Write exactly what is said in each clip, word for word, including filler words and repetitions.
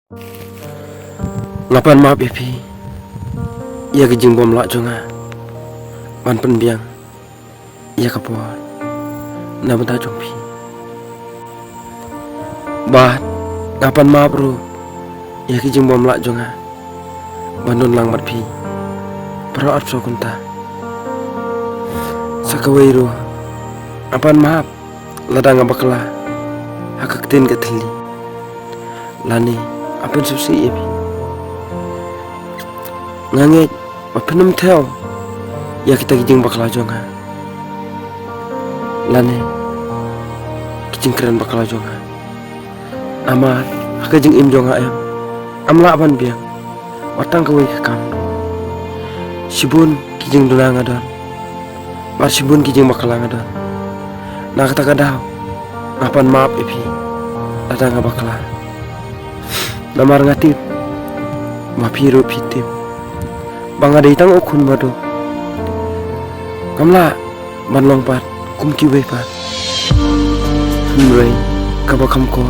Nga pan map ïa phi ïa ki jingbym lah jong nga ban pynbiang ïa ka por na bynta jong phi. Bad nga pan map ruh ïa ki jingbym lah jong nga ban don lang bad phi baroh arphew saw kynta. Sa kawei ruh, nga pan map lada nga bakla ha ka ktien ka thylli lane nga pynsngewsih ïa phi. Nga ngeit ba phin ym thew ïa kita ki jingbakla jong nga lane ki jingkren bakla jong nga. Namar ha ka jingim jong nga em, ngam lah ban biang wat tang kawei ka kam. Shibun ki jingduna nga don bad shibun ki jingbakla nga don. Na kata ka daw nga pan map ïa phi lada nga bakla. Namar nga tip ba phi ruh phi tip ba nga dei tang u khun baduk. Ngam lah ban long pat kum kiwei pat. Hynrei kaba kham kor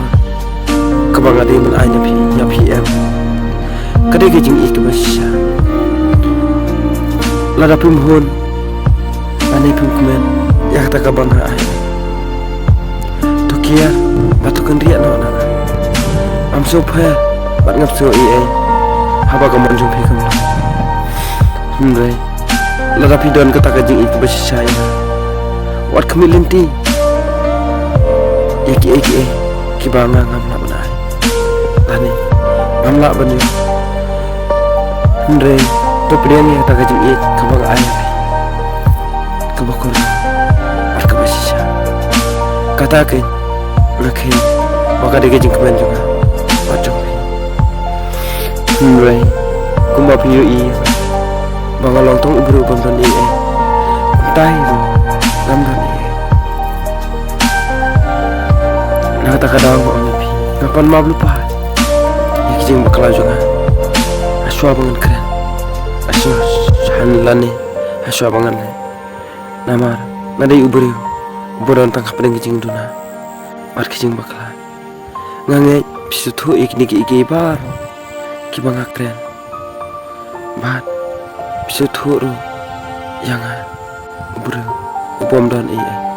kaba nga dei ban ai na phi, ïa phi em, ka dei ka jingïeit kaba shisha. Lada phim hun lane phim kmen ïa kata kaba nga ai, to kiar bad to kynriah noh na nga. Ngam sngewpher bad ngam sngew ei ei haba ka mon jong phi kam long. Hynrei lada phi don kata ka jingïeit kaba shisha ïa nga, wat khmih lynti ïa kiei kiei kiba nga ngam lah ban ai lane ngam lah ban ïoh. Hynrei to pdiang ïa kata ka jingïeit kaba nga ai ïa phi, kaba kor bad kaba shisha. Kata ka nga kheiñ ba ka dei ka jingkmen jong nga bad jong phi. Hynrei kumba phi ïohi ba nga long tang u briew bym don ei ei, kumta hi ruh ngam don ei ei. Na kata ka daw nga ong ïa phi, nga pan map lypa ïa ki jingbakla jong nga. Hashwa ba ngan kren, hashwa shan lane hashwa ba ngan leh. Namar nga dei u briew uba don tang hapdeng ki jingduna bad ki jingbakla. Nga ngeit phi sngewthuh ïa kine kiei kiei baroh kiba nga kren. Bad phi sngewthuh ruh ïa nga, u briew u bym don ei ei.